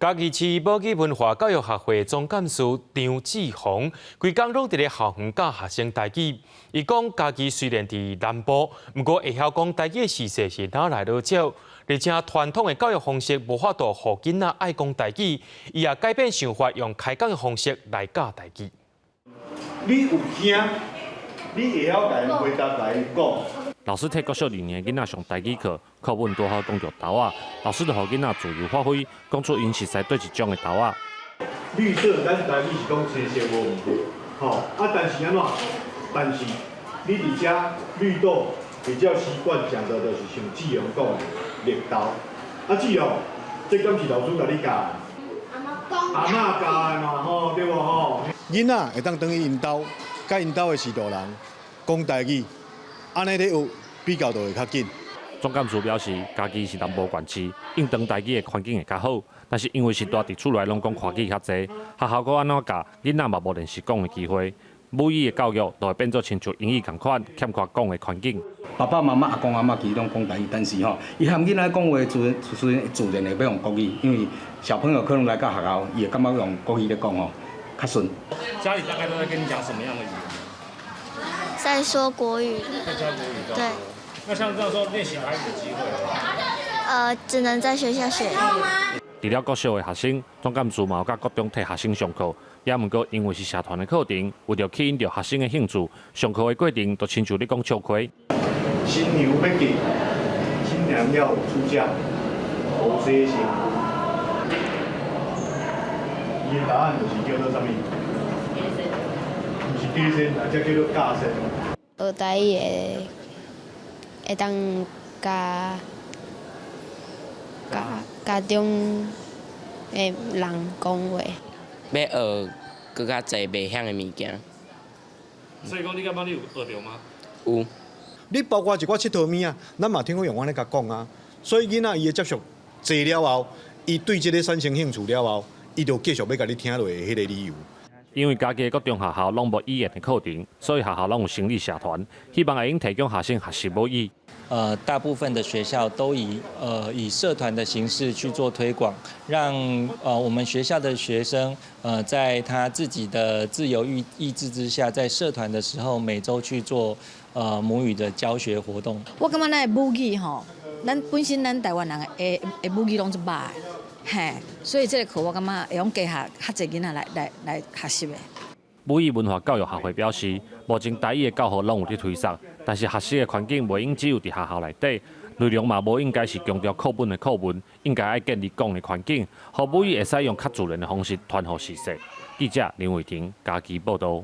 嘉義市母語文化教育學會總幹事張志宏，規工攏佇咧校園教學生台語。伊講家己雖然佇南部，毋過會曉講台語的時勢是愈來愈少，而且傳統的教育方式無法度予囡仔愛講台語，伊也改變想法，用開講的方式來教台語。你有聽，你會曉共𪜶回答共𪜶講。老師替國小二年的囡仔上台語課，課本拄好講著豆仔，老師就予囡仔自由發揮，講出𪜶熟似佗一種的豆仔。綠色，咱台語是講青色無毋對，吼啊！但是按怎？但是你佇遮綠豆比較習慣講的，就是像志勇講的綠豆。啊，志勇，這敢是老師共你教的？阿嬤教的嘛，吼，對無吼？囡仔會當轉去𪜶兜，佮𪜶兜的序大人講台語，按呢咧學比較就會較緊。總幹事表示，嘉義是南部縣市，應當台語的環境會較好，但是因為是蹛佇厝內攏講華語較濟，學校閣按怎教，囡仔嘛無練習講的機會，母語的教育就會變做親像英語仝款，欠缺講的環境。爸爸媽媽、阿公阿嬤其實攏講台語，但是吼，伊和囡仔講話自自自然會欲用國語，因為小朋友可能來到學校，伊會感覺用國語咧講吼較順。家裡大概都在跟你講什麼樣的語言？在說國語。在教國語。對。那像這樣說練習台語的機會？只能在學校學。除了國小的學生，總幹事嘛有佮國中替學生上課，也毋過因為是社團的課程，為著吸引著學生的興趣，上課的過程就親像咧講笑話。新娘欲嫁，新娘要出嫁，無洗身軀。伊的答案就是叫做啥物？毋是假仙，這叫做假仙。學台語會會當佮家家中的人講話。欲學閣較濟袂曉的物件。所以講，你感覺你有學著嗎？有。你包括一寡𨑨迌物仔，咱嘛聽過用按呢共講啊。所以囡仔伊的接觸濟了後，伊對這個產生興趣了後，伊就繼續欲共你聽落的彼個理由。因為嘉義的國中學校攏無語言的課程，所以學校攏有成立社團，希望會用提供學生學習母語。大部分的學校都以社團的形式去做推廣，讓我們學校的學生在他自己的自由意志之下，在社團的時候每週去做母語的教學活動。我感覺咱的母語吼，咱本身咱台灣人的母語攏足歹，嘿，所以這個課我感覺會用加較較濟囡仔來學習的。母語文化教育學會表示，目前台語的教學攏有佇推廣，但是學習的環境袂用只有佇學校內底，內容嘛無應該是強調課本的課文，應該愛建立講的環境，予母語會使用較自然的方式傳予序細。記者林偉婷嘉義報導。